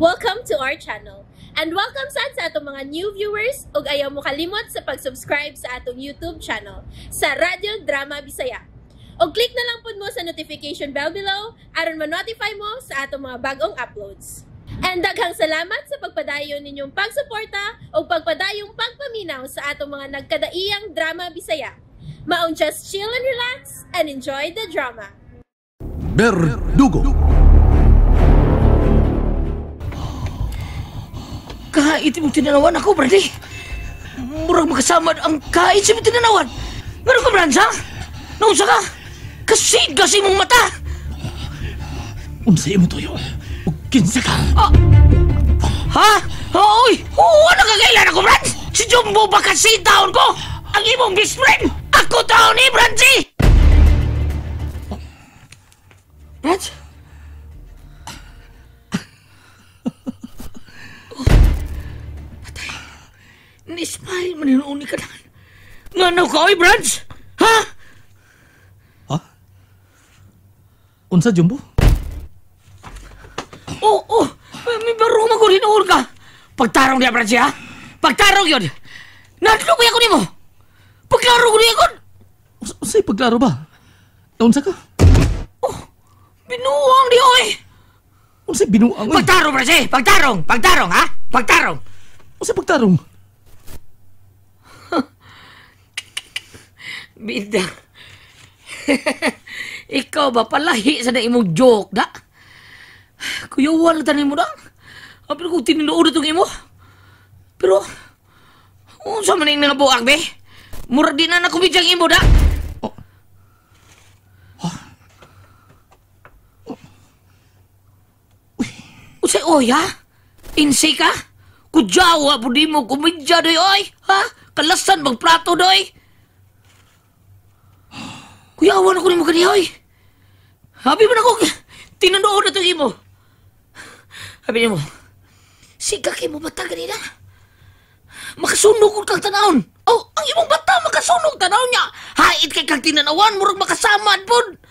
Welcome to our channel. And welcome sad sa atong mga new viewers ug ayaw mo kalimot sa pag-subscribe sa atong YouTube channel sa Radyo Drama Bisaya. Og click na lang pud mo sa notification bell below aron ma-notify mo sa atong mga bagong uploads. And daghang salamat sa pagpadayon ninyong pagsuporta ug pagpadayong pagpaminaw sa atong mga nagkadaiyang drama Bisaya. Maong just chill and relax and enjoy the drama. Berdugo. Kahit imong tinanawan ako, Brady. Murag makasama ang kahit sa imong tinanawan. Meron ka, Brans, ha? Naunsa ka? Kasid kasi imong mata. Unsa imo tuyo? Ug kinsa ka? Ah! Ha? Oy! Oo, nakakailan ako, Brans! Si Jumbo ba kasi taon ko? Ang imong best friend! Ako taon ni, Bransi! Brans? Oh, patay. Ni-smile man yun ni ka na. Ngano ka, oy, Brans? Ha? Ha? Unsa, Jumbo? Oo, oh, oh. May barong magurinoon ka. Pagtarong niya, Brans, ha? Pagtarong yun. Nadlo ko ako nimo. Pagklaro ko niya kon. Unsay pagklaro ba? Naunsa ka? Oh, binuang di oy. Unsay binuang oy? Pagtarong, Brans, eh. Pagtarong, pagtarong, ha? Pagtarong. Unsay pagtarong? Bida. Ikaw ba palahi sa na imong joke da? Kuyawan na tanin mo da. Pero kung tinuod itong imo. Pero, unsa man ning nangabuak, be? Murag di na nakumidyang imo da. Oh. Huh? Oh. Uy. Unsay oy, ha? Insay ka? Kudyawa po di mo kumidya doy, oy. Ha? Kalasan magplato doy. Kuyawan ako ni mo kaniya, oy. Habi mo na ko, tinunood na itong imo. Habi mo, siga kay mo bata ganina. Makasunog kong kang tanawon. Oh, ang imong bata makasunog tanawon niya. Hait kay kang tinanawan, murag makasamad pod.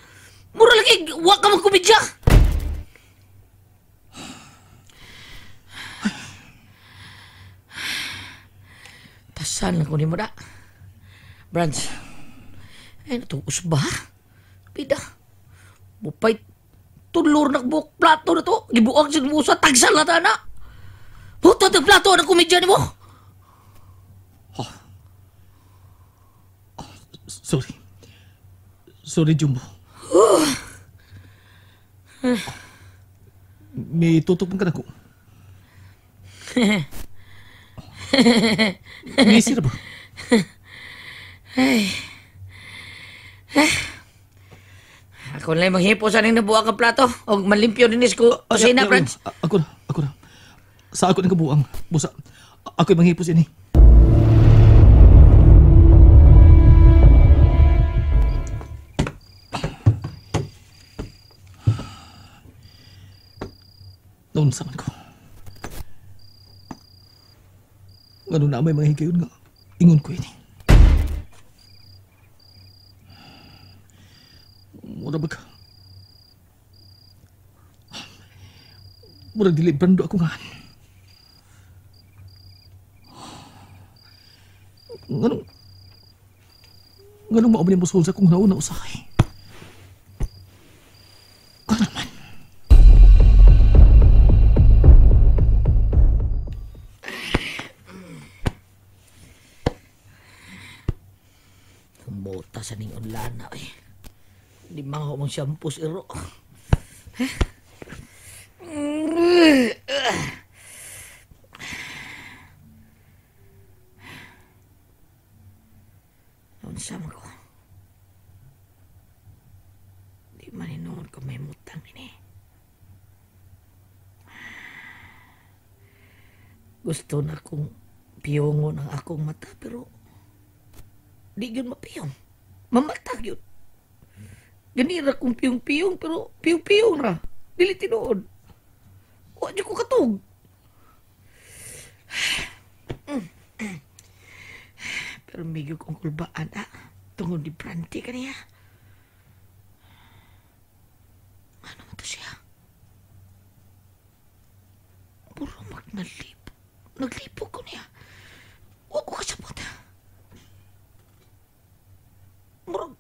Murag lagi, wa ka magkomedya. Tasan lang ko ni mo da. Brans, ay natong usba. Pida. Bupay tulor na buok plato na to. Gibuang sa musa, tagsan na ta na. Puta ng plato ng komedya ni mo. Oh. Oh, sorry. Sorry, Jumbo. May tutok ka na ko. May sira ba? Ay. Ako lang maghipo sa ning nabuang ang plato. O malimpyo dinis ko. O sina, Brans. Ako na, ako na. Sa ako ng kabuang. Busa, ako'y manghipos ini. Noon sa man ko. Ngano na may mga higayon nga. Ingon ko ini. Mura ba ka? Mura dili brando ako nga. Nganong nganong maubli mo sa kung nauna usahay. Ano man? Kumota sa ning unlana eh. Di maho mong shampoo iro. Unsa man ko? Di man hinuon ko may mutang ini. Gusto na kong piyongon ang akong mata pero di yun mapiyong. Mamata yun. Ganira kong piyong-piyong pero piyong-piyong ra. Dili tinuod. Wa di ko katug. Pero migyo kong kulbaan, ah. Tungod ni Brandy kaniya. Ano man to siya? Nalipok. Naglipok ko niya. Wa ko kasabot. Murag...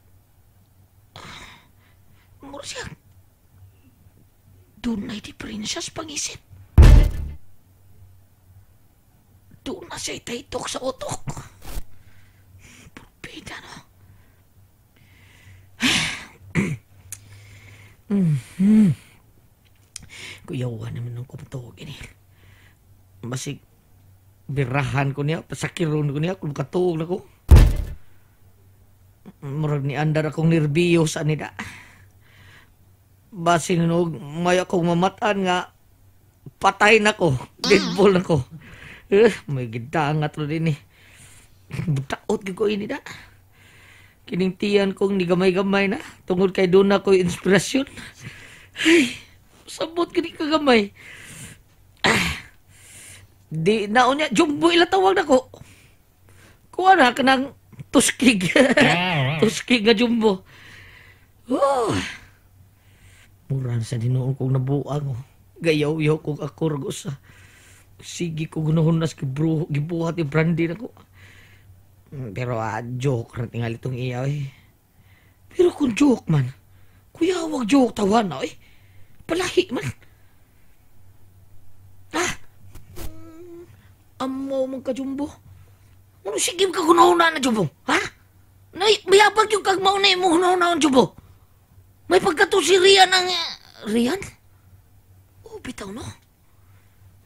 Murag siya. Dunay diferensya sa pangisip. Doon na siya itaitok sa utok. Purbida, no? Kuyawa naman ng kumtuog ini. Basig, birahan ko niya, pasakiron ko niya, kung katuog na ko. Murag ni andar akong nerbiyo sa nila. Basin nog, may akong mamatan nga, patay na ko, deadball na ko. May gidangat ro din eh. Butaot ko ini da. Kining tiyan kong nigamay-gamay na, tungod kay doon na ko'y inspirasyon. Ay, sabot kini kagamay. Di na unya, jumbo ila tawag na ko. Kuha na ka ng tuskig. Tuskig nga jumbo. Oh. Mura sa dinoon kong nabuang. Oh. Gayaw-yaw kong akorgo sa. Sige ko gunuhunas gibuhat ni brandy na ko. Pero joke rin tingali itong iya eh. Pero kung joke man, kuya wag joke tawan na eh. Palahi man. Ah! Amo man ka jumbo. Ano sige ka gunuhuna na jumbo? Ha? Nay, mayabag yung kagmao na imong hunuhuna ang jumbo. May pagkato si Rian ang... Rian? Oh, bitaw no?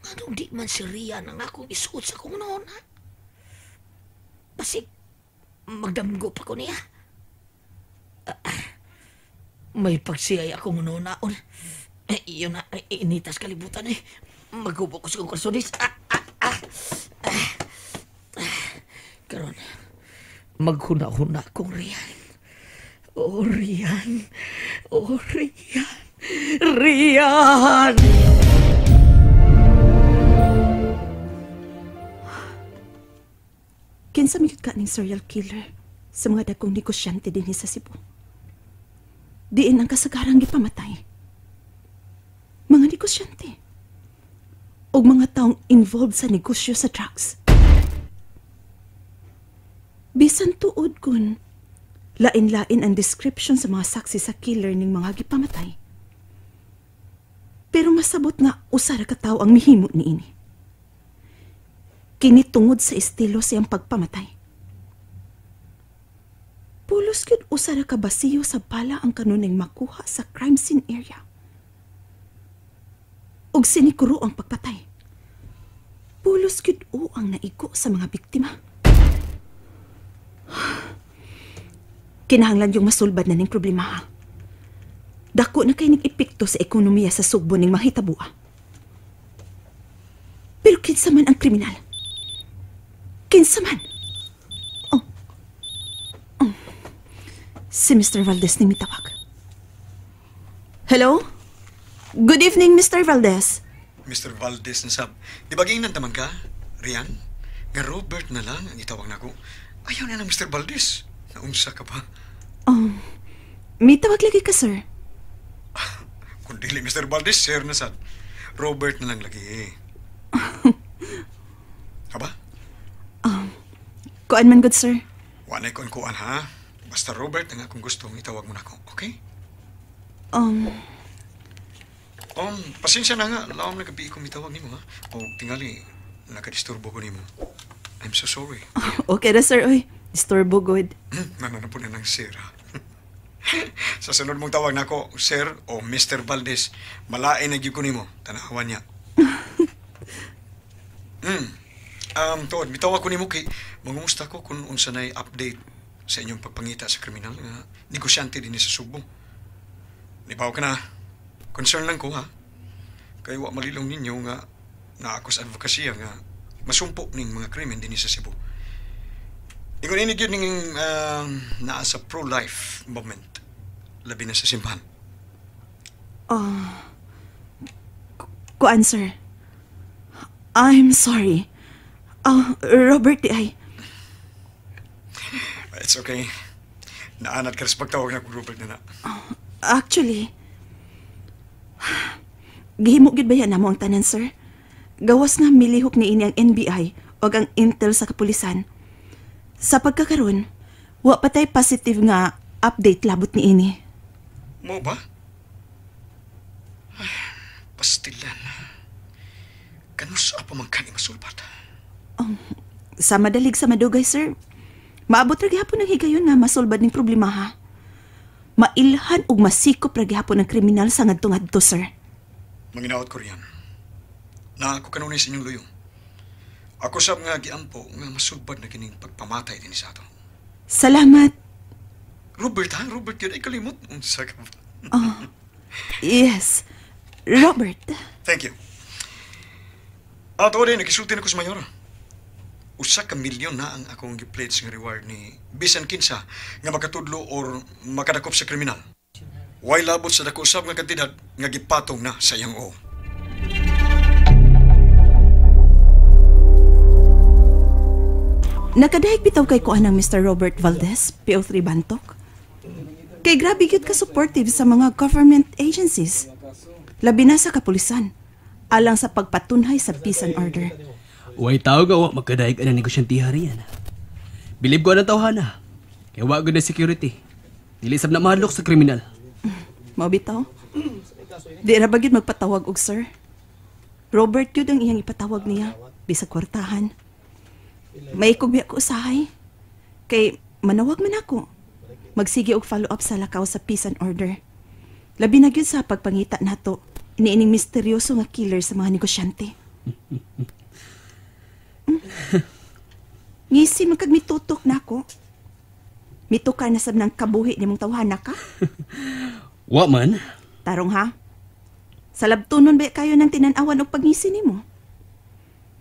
Anong di man si Rian ang akong isuot sa kong hunuhuna? Basig, magdamgo pa ko niya. May pagsiyay akong hununaon. Eh, iyon na, initas kalibutan eh. Maghubo ko sa kong karsonis. Karon, maghuna-huna akong Rian. Oh, Rian. Oh, Rian. Rian! Kinsa man gyud ka ning serial killer sa mga dagkong negosyante dinhi sa Cebu. Diin ang kasagarang gipamatay. Mga negosyante og mga taong involved sa negosyo sa drugs. Bisan tuod kun lain-lain ang description sa mga saksi sa killer ning mga gipamatay. Pero masabot nga usa ra ka tawo ang mihimo niini. Kini tungod sa estilo siyang pagpamatay. Pulos gyud usa ra ka basiyo sa bala ang kanunay makuha sa crime scene area. Og sinikuro ang pagpatay. Pulos gyud o ang naigo sa mga biktima. Kinahanglan yung masulbad na ning problema. Ha? Dako na kay ning epekto sa ekonomiya sa Sugbo ning mahitabua. Pero kinsa man ang kriminal? Kinsa man? Oh. Oh. Si Mr. Valdez ni mitawag. Hello? Good evening, Mr. Valdez. Mr. Valdez na sab. Di ba giingnan taman ka, Rian? Nga Robert na lang ang itawag nako. Ayaw na ng Mr. Valdez. Naunsa ka pa. Oh, mitawag lagi ka, sir. Kung dili Mr. Valdez, sir na sad. Robert na lang lagi. Aba? Kuan man good, sir. Wanay kuan-kuan, ha? Basta Robert ang akong gustong itawag mo nako, okay? Pasensya na nga. Lawom na gabi ko mitawag nimo, ha? O, tingali, nakadisturbo ko nimo. I'm so sorry. Okay na, sir. Oy, disturbo good. Nananapo na ng sir, ha? Sa sunod mong tawag nako, sir o Mr. Valdez, malain na gyud ko nimo. Tanawan niya. Tuod, mitawag ko nimo kay mangumusta ko kung unsa nay update sa inyong pagpangita sa kriminal nga negosyante dinhi sa Sugbo. Nibaw ka na. Concern lang ko, ha? Kay wa malilong ninyo nga naa ako sa advokasya nga masumpo ning mga krimen dinhi sa Cebu. Ingon ini gyud ning naa sa pro-life movement, labi na sa simbahan. Kuan, sir. I'm sorry. Robert, di ay. It's okay. Naanad ka sa pagtawag na kong Robert na na. Actually, gihimo gyud ba yan namo ang tanan, sir? Gawas nga milihok ni ini ang NBI o ang Intel sa kapulisan. Sa pagkakaron, wa pa tay positive nga update labot ni ini. Mo ba? Ay, pastilan. Kanus pa man kani masulbat? Sa madalig sa madugay, sir. Maabot ra gihapon ang higayon nga masulbad ning problema ha. Mailhan ug masikop ra gihapon ang kriminal sa ngadto-ngadto, sir. Manginaot ko riyan. Na ako kanunay sa inyong luyo. Ako sab nga giampo nga masulbad na kining pagpamatay dinhi sa ato. Salamat. Robert ha? Robert yun ay kalimot. Unsa ka ba? Yes. Robert. Thank you. Ato rin, nagisulti na ko sa mayor. 1 ka milyon na ang akong gi-pledge nga reward ni bisan kinsa nga makatudlo or makadakop sa kriminal. Way labot sa dako usab nga kantidad nga gipatong na sa iyang oo. Nakadahig bitaw kay kuan ang Mr. Robert Valdez, PO3 Bantok. Kay grabe gyud ka supportive sa mga government agencies. Labi na sa kapulisan, alang sa pagpatunhay sa peace and order. Way tao gawa magkadaig ang negosyantiha riyan. Bilib ko ang tawhana. Kaya wa gud na security. Dili sab na mahadlok sa kriminal. Mao bitaw. Di ra ba gyud magpatawag og sir? Robert gyud ang iyang ipatawag niya bisag kwartahan. Maikog biya ko usahay. Kay manawag man ako. Magsige og follow up sa lakaw sa peace and order. Labi na gyud sa pagpangita nato iniining misteryoso nga killer sa mga negosyante. Ngisi man kag mitutok na ako. Mitukar na sab ng kabuhi nimong tawhana ka? Wa man. Tarong ha? Sa labtunon ba kayo ng tinan-awan og pagngisi nimo?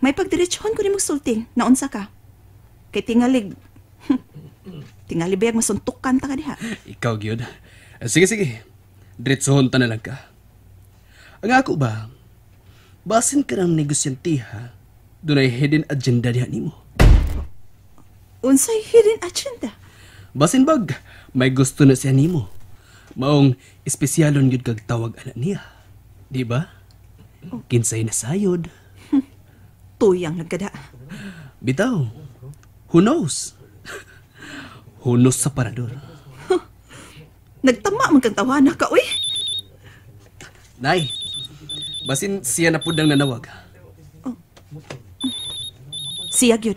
May pagdiretsyohon ko nimong sulti na unsa ka. Kay tingalig tingali bayag masuntukan ta ka diha. Ikaw gyud. Sige sige. Diretsohon ta na lang ka. Ang ako ba? Basin ka ng negosyantiha, dunay hidden agenda diha nimo. Unsay hidden agenda? Basin bag, may gusto na siya nimo. Maong espesyalon gyud kag tawag ana niya. Di ba? Kinsay na sayod. Tuyang nagkada. Bitaw. Who knows? Hunos sa parador. Nagtama man kang tawana ka, uy. Nay, basin siya na pud ang nanawag. Oh. Siya gyud.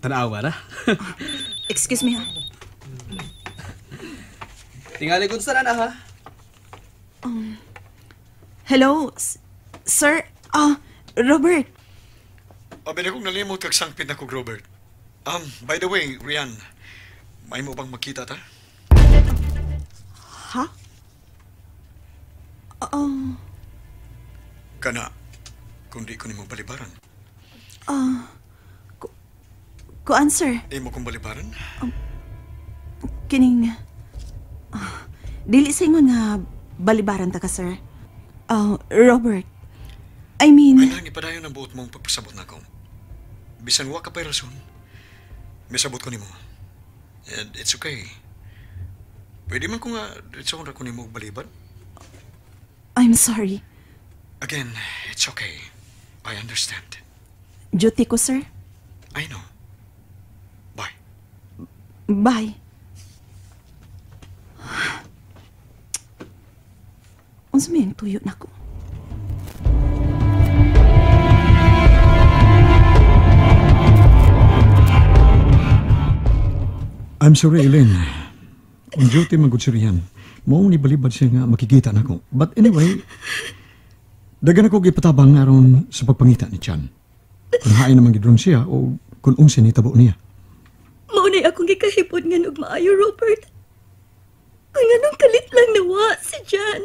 Tanawa ra. Excuse me ha. Tingali kung saan na ha. Hello, sir. Robert. Abi na kong nalimot kag sangpit na kog Robert. By the way, Rian, may mo bang makita ta? Ha? Kana, kung di ko nimo balibaran. Kuan, sir. Imo kong balibaran? Kining... dili sa ingon nga balibaran ta ka, sir. Robert. I mean... Ay nang ipadayon ang buot mong pagpasabot na ako. Bisan wa ka pa'y rason, misabot ko nimo. And it's okay. Pwede man ko nga diretso ko nimo balibad. I'm sorry. Again, it's okay. I understand. Duty ko, sir. I know. Bye. Bye. Unsa may ang tuyo nako? I'm sorry, Elaine. On duty man gud si Rian. Mao ni balibad siya nga makikita nako. But anyway, dagan ako gipatabang aron sa pagpangita ni Chan. Kung hain naman gidron siya o kung unsa ni tabo niya. Mao nay akong gikahipon nga og maayo, Robert. Kung anong kalit lang nawa si Jan.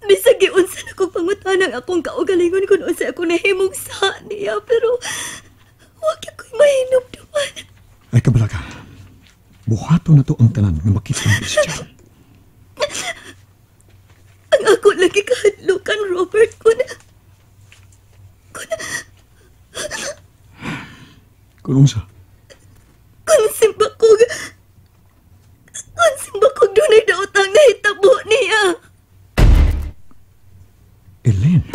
Bisag giunsa na kong pangutana ang akong kaugalingon kung unsa ako nahimong sa niya, pero wa gyud ko'y mahinumduman. Ay kabala ka. Buhato na to ang tanan nga makita mo si Jan. Ang ako lagi kahadlukan, Robert, kung unsa? Kung simbakog dunay daotang nahitabo niya. Elaine.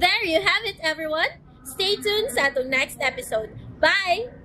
And there you have it, everyone. Stay tuned sa atong next episode. Bye!